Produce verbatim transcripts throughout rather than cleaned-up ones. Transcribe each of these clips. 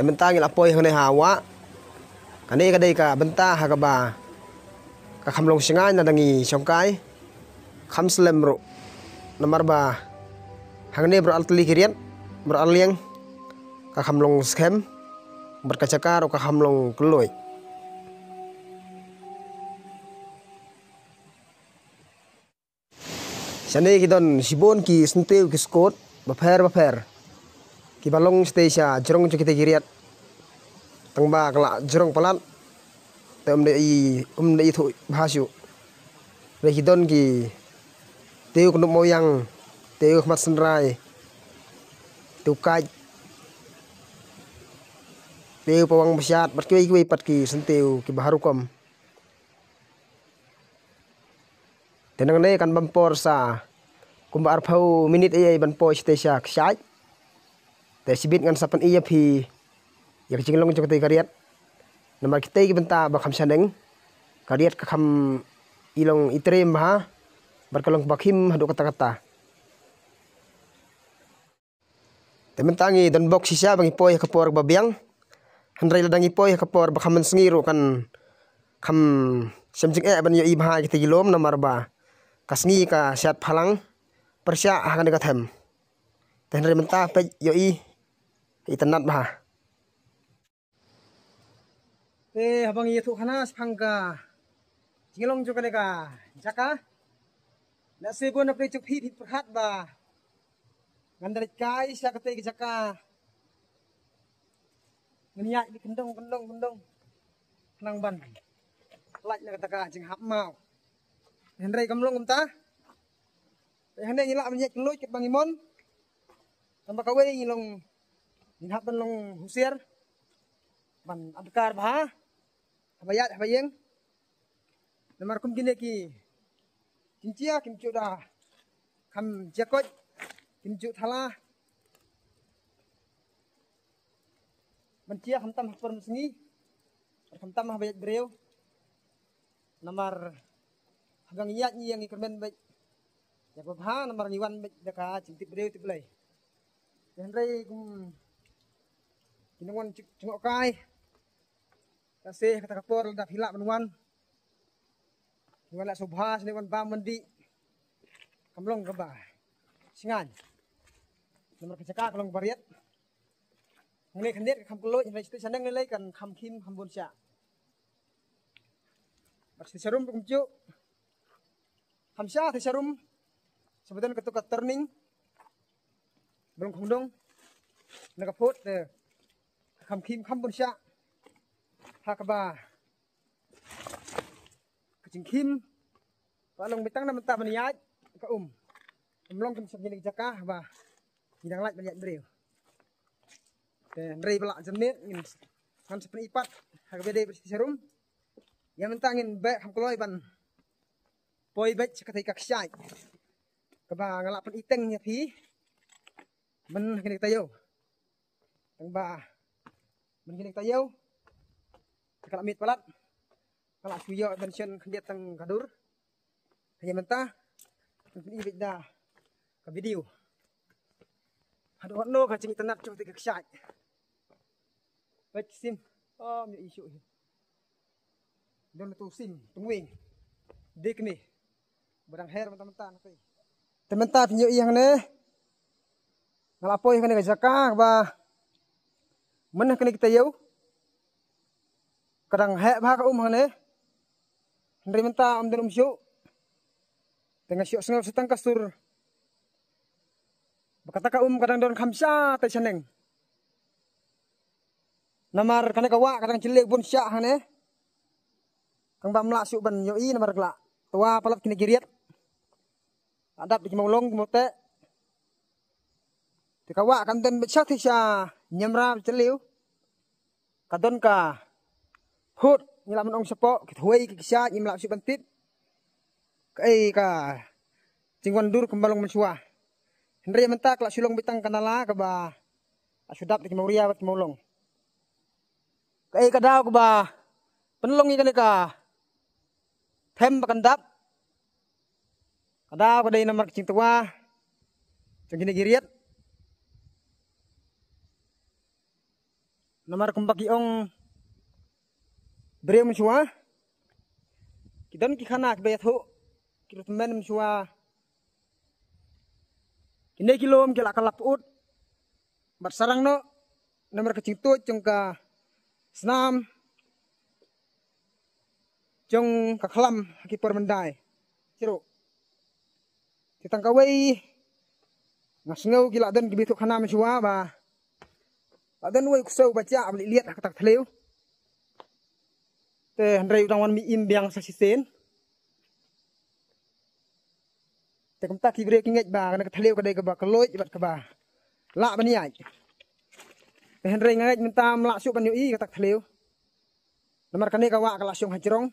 Te mynta ngi la poi hangne ha wah. Kane ka dei ka bynta ha kaba ka kham long shngaiñ lada ngi shongkai, kham slem ruh. Namar ba hangne baroh ar tylli ki riat, baroh ar liang, ka kham long skhem, bad ka jaka ruh ka kham long kylluid. Shane ki don shibun ki syntiew ki skud bapher bapher kiba long shatei sha jrong jong kitei ki riat. Tang ba ka la jrong palat, te ym dei, ym dei ithuh bha shuh. Re ki don ki tiew kyndup mawiang, tiew khmat synrai, tiew kait, tiew pawang basiat, bad kiwei kiwei pat ki syntiew kiba har rukom. Te nangne kan bam por sa kumba arphew minit ei ei ban poi shatei sha kshaid. Te shibit ngan sa pyni ïa phi ïa ka jinglong jong katei ka riat. Namar kitei ki bynta ba kham shaneng, ka riat ka kham i long i triem bha, bad ka long kaba khim haduh katta katta. Te mynta ngi don bok shisha ba ngi poi ha ka por ba biang. Hynrei lada ngi poi ha ka por ba kham mynsngi ruh kan kham shem jingeh ban ïohi bha ïa kitei ki lum, namar ba ka sngi ka shad phalang pyrshah ha kane ka them. Te hynrei mynta peit ïohi, itynnad bha. Te haba ngi ïathuh khana shaphang ka jinglong jong kane ka jaka, lehse bun na pdeng jong phi phi pyrkhat ba ngan da leit kai sha katei ka jaka, ngan ïaid beit kyndong kyndong kyndong khnang ban lait na kata ka jinghap maw. Hynrei kam long kumta. Te hangne ngi lah ban ïaid kylluid katba ngi mon. Tang ba kawei ngi long, ngi hap ban long husiar, ban adkar bha haba ïaid haba ïeng. Namar kum kine ki jingjia kim ju da kham jia koit, kim ju thala ban jia khamtam ha por mynsngi, khamtam haba ïaid briew. Namar haba ngi ïaid ngi ïeng ngi kyrmen beit ïa ka bha, namar ngi wan beit da ka jingtip briew tip Blei. Te hynrei kum ki nongwan jngohkai, ka se kata ka por lada phi lah ban wan, ngi wan lah sngewbha shane, wan bam wan dih, kam long kaba shngaiñ. Namar ka jaka ka long kaba riat. Hangne khyndiat ka kham kylluid, hynrei shatei shaneng lei lei kan kham khim kham bun shah. Bad shatei sharum ruh kumjuh. Kham shah shatei sharum, shaba don kato ka turning ba long khongdong na ka phut, te ka kham khim kham bun shah. Ha kaba ka jingkhim ba long beit tang na mynta ban ïaid ka um. Ym long kum sha kine ki jaka ba ngi dang lait ban ïaid briew. Te hynrei ba lah janmiet ngin, ngan sa pyni pat ha kaba dei bad shatei sharum. Ïa mynta ngin beh kham kloi ban poi beit sha katei ka kshaid kaba nga lah pyni teng ïa phi. Myn ha kine ki taïew, tang ba myn ha kine ki taïew te ka la miet palat, ka la shu ïoh ban shen khyndiat tang ka dur. Hynrei mynta ngan pyni beit da ka video haduh katno ka jingitynnad jong katei ka kshaid. Peit sim, ym ïohi shuh hi. Don tu sim tungweng, dei kane ba dang her mynta mynta na phi. Te mynta phi ïohi hangne, nga la poi hangne ka jaka ba myn ha kine ki taïew ka dang heh bha ka um hangne. Hynrei mynta ym don um shuh. Te nga shu sngew sa tang ka sur ba kata ka um ka dang don kham shah shatei shaneng. Namar kane ka wah ka dang jylliew bun shah hangne. Khnang ba ym lah shuh ban ïohi namar ka la twa palat kine ki riat. La dap da ki mawlong ki mawteh. Te ka wah kan don beit shatei sha niamra jylliew. Ka don ka phut, ngi lah ban ong shapoh, ki thwei ki kshaid, ngim lah shuh ban tip kaei ka jingwan dur kumba long mynshuwa. Hynrei mynta ka la shu long beit tang ka nala kaba la shu dap da ki mawria bad ki mawlong. Kaei ka daw kaba pynlong ïa kane ka them ba kan dap? Ka daw ka dei namar ka jingtwa jong kine ki riat. Namar kumba ki ong briew mynshuwa, ki don ki khana kiba ïathuh, ki ruh tymmen mynshuwa. Kine ki lum ki la kylla pyut bad sarang noh namar ka jingtuid jong ka snam jong ka khlam ha ki por myndai. Chiruh. Te tang kawei nga sngew ki la don kiba ïathuh khana mynshuwa ba la don uwei u ksew ba jah ba lieh liat ha kata ka thliew. Te hynrei u dang wan mih im biang sa shisien. Te kumta ki briew ki ngeit ba kane ka thliew ka dei kaba kylluid bad kaba lah ban ïaid. Te hynrei nga ngeit mynta ym lah shuh ban ïohi kata ka thliew. Namar kane ka wah ka la shong ha jrong.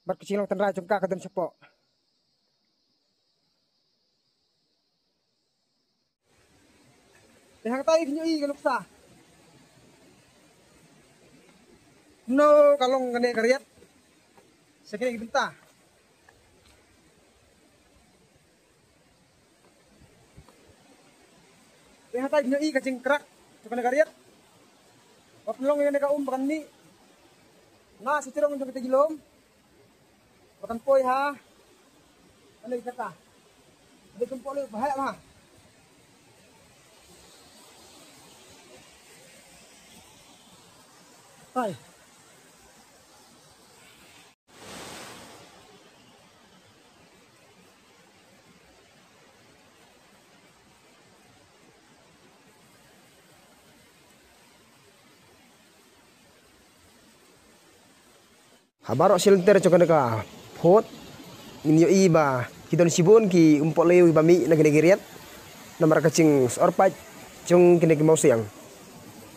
Bad ka jinglong tynrai jong ka ka don shapoh. Te hangtai phin ïohi ka nuksa. Kumno ka long kane ka riat sha kine ki bynta. Te hangtai phin ïohi ka jingkrak jong kane ka riat. Ba pynlong ïa kane ka um ba kan mih na sha jrong jong kata ki lum. Ba kan poi ha kane ka kata. Dei kumno lei ba heh ma. Tai. Ha baroh shi lynter jong kane ka phot ngin ïohi ba ki don shibun ki umpohliew kiba mih na kine ki riat namar ka jingsor paid jong kine ki mawsiang.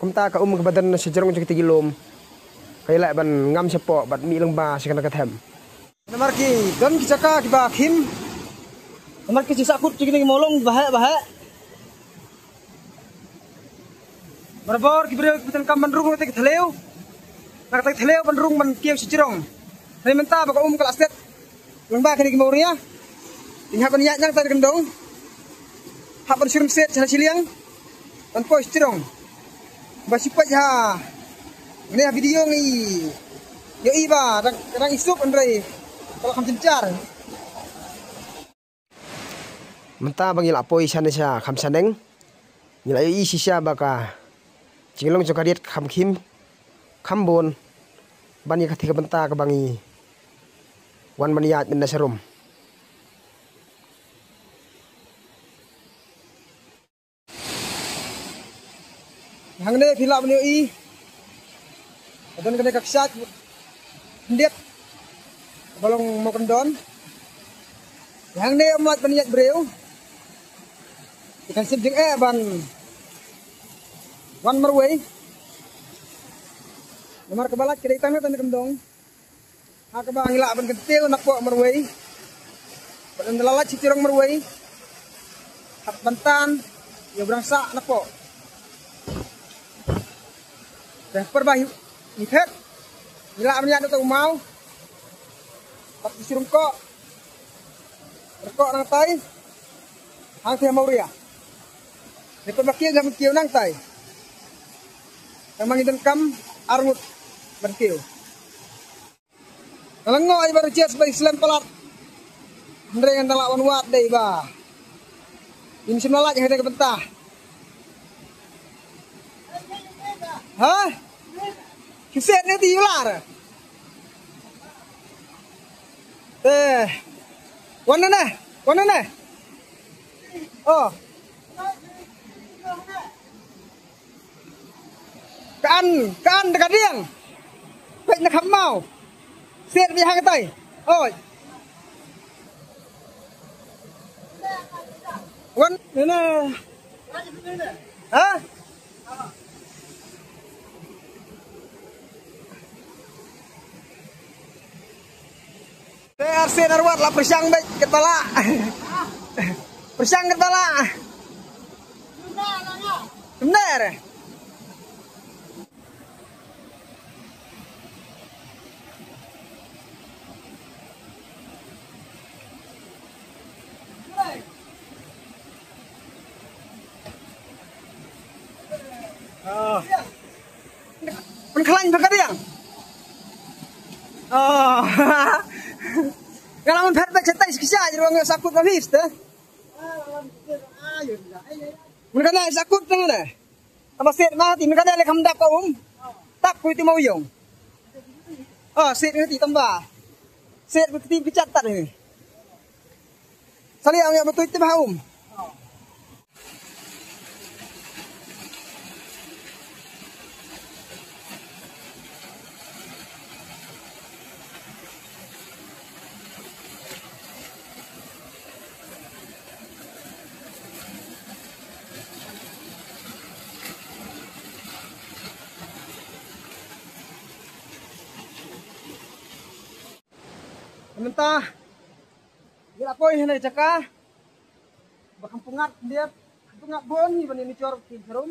Kumta ka um kaba don sha jrong jong kite ki lum ka ïaleh ban ngam shapoh bad mih lyngba sha kane ka them. Namar ki don ki jaka kiba khim. Namar ki jingsahkut jong kine ki mawlong ba heh ba heh. Barabor ki briew kiba donkam ban rung na kata ka thliew. Na kata ka thliew ban rung ban kiew sha jrong. Hynrei mynta ba ka um ka la set lyngba kine ki mawria. Ngi hap ban ïaid nangtai na kyndong. Hap ban shu rung set sha shiliang ban poi sha jrong. Ba shu peit ha kane ha video ngi ïohi ba dang, dang isuk hynrei ka la kham jynjar. Mynta ba ngi la poi shane sha kham shaneng, ngi la ïohi shisha ba ka jinglong jong ka riat kham khim kham bun ban ïa kata ka bynta kaba ngi wan ban ïaid mynta sharum. Hangne phi lah ban ïohi. Ka don kane ka kshaid khyndiat ba long mawkyndon. Hangne ym lah ban ïaid briew. Ki kan sep jingeh ban wan marwei. Namar kaba lait ka dei tang na kata ka kyndong. Ha kaba ngi lah ban kyntiew napoh marwei. Bad ynda la lait sha jrong marwei, hap ban tan ïa u brangsah napoh. Te por ba ngi phet, ngi lah ban ïaid na uta u maw. Bad ngi shu rung koh, rung koh nangtai hangtei ha mawria. Te por ba kiew ngi hap ban kiew nangtai. Tang ma ngi donkam ar ngut ban kiew. Nga la ngoh ïa i Bah Rajesh ba i slem palat. Hynrei ngan da lah wan wad dei ba im shym la lait ha kata ka bynta. Ha? Ki set ne ti lar. Eh. Wan ne ne. Wan ne ne. Oh. Kan, kan da ka diang. Peit na kham mau. Siat bi hang tai. Oi. Wan, ne ne. Ha? Te arsien arwat la pyrshang beit kat ba lah. Pyrshang kat ba lah. Bener. Ah. Oh. Nga la mon phet phet shatai shi kshaid ruh nga sakut ma phi te. Mun kane sakut te ne. Tama set ma ti mun kane le kham dap ka um. Tap ku ti mau yong. Oh, set ti tamba. Set ku ti pichat tat ni. Sali ang ya betul ti ma um. Mynta ngi la poi ha kane ka jaka ba kham pyngngad, kham pyngngad bun hi ban ïa ni jor ki harum.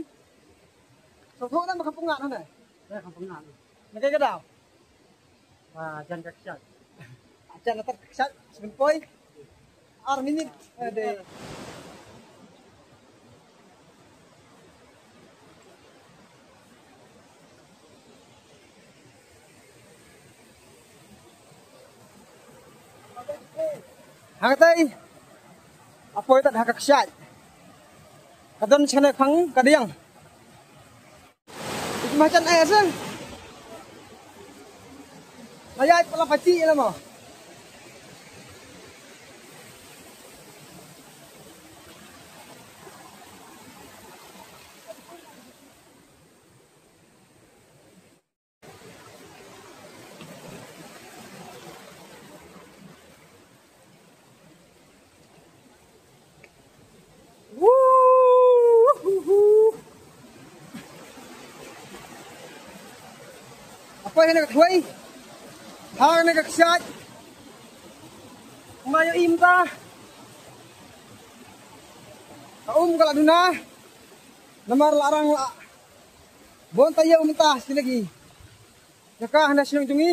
Sngewthuh ne ba kham pyngngad hangne? Ba kham pyngngad. Na kaei ka daw? Ba jan ka kshaid. Jan ka kshaid, sngewthuh poi. Ar minit. Ade. Hangtai. Apoi tat ha ka kshaid. Ka don shane khang ka diang. Macan ai asa. Ayat pala paci lama. Apa yang nak kawai? Hang nak kshaid. Mayo imta. Ka um ka la duna. Namar la rang la. Bon tayo mynta shi lagi. Jaka hana shnong jong ngi.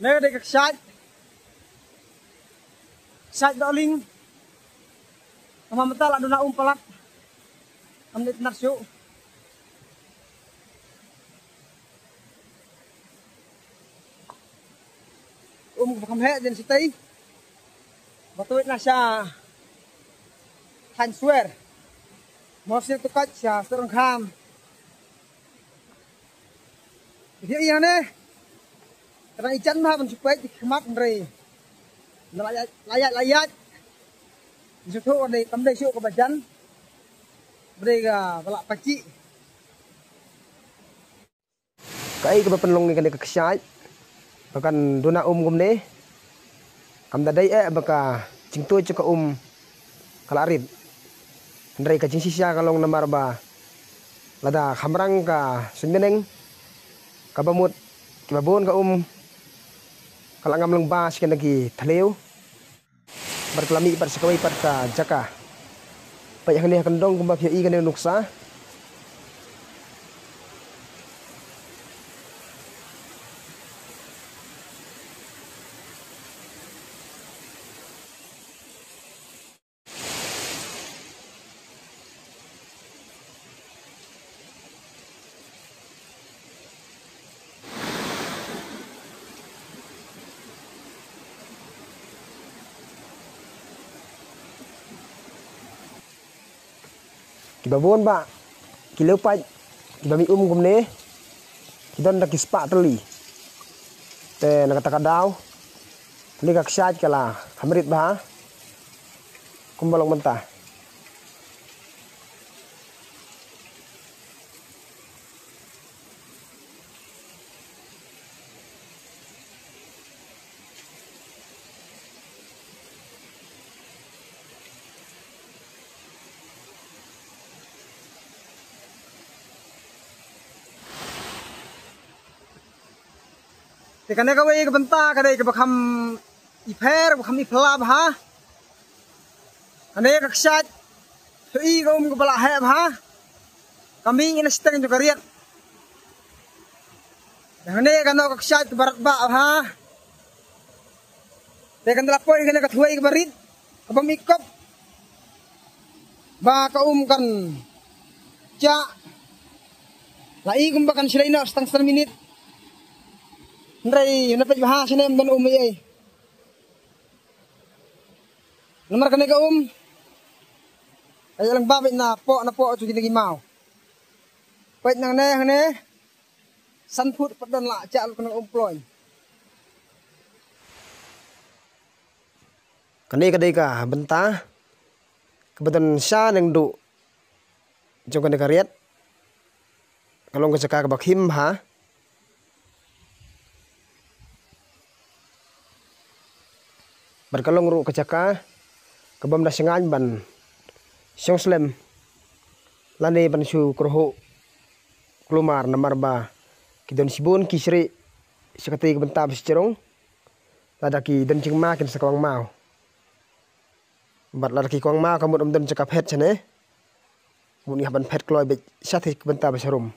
Ne dei ka kshaid. Kshaid dohling. Namar mynta la duna um palat. Kam dei tnat shuh. Um ba kham heh jan sitei. Ba tuid na sha Thaiñ Swer. Mo sir tu kat sha Sir Rongkham. Hi ïa ne. Kana i jan ma ban shu peit khmat nrei. Na la ïaid la ïaid la ïaid. Shu tu dei kam dei shu ka ba jan. Ba dei ka ba la paci. Kaei kaba pynlong ïa kane ka kshaid ba kan duna um kumne? Kam da dei eh ba ka jingtuid jong ka um ka la rit. Hynrei ka jingshisha ka long namar ba lada khamrang ka suiñ bneng kaba mut kiba bun ka um ka la ngam lyngba sha kine ki thliew. Bad ka la mih pat sha kawei pat ka jaka. Peit hangne ha kyndong kumba phi ïohi kane ka nuksa. Kiba bun ba ki leopard kiba mih um kumne ki don da ki spah tylli. Te na kata ka daw kane ka kshaid ka la kham rit bha kumba long mynta. Te kane kawei ka bynta ka dei kaba kham i pher, ba kham i phylla bha. Kane ka kshaid, phi i ka um kaba la heh bha. Ka mih na shiteng jong ka riat. Te kane kano ka kshaid kaba rat bha bha. Te kan da la poi kane ka thwei kaba rit, kaba mih kop. Ba ka um kan jah. La i kumba kan shilai noh tang san minit. Hynrei na peit bha shane ym don um ei ei. Namar kane ka um ka ïalang ba peit na poh na poh tu kine ki maw. Peit nangne hangne san phut pat don la jah lut kane ka um ploiñ. Kane ka dei ka bynta kaba don sha nengduh jong kane ka riat. Ka long ka jaka kaba khim bha bad ka long ruh ka jaka kabym da shngaiñ ban shong slem lane ban shu kyrhuh kulmar namar ba ki don shibun ki shrieh sha katei ka bynta ba shi jrong. Lada ki don jingma kin sa kwang maw. Bad lada ki kwang maw ka mut ym don jaka phet shane. Mut ngi hap ban phet kloi beit shatei ka bynta ba sharum.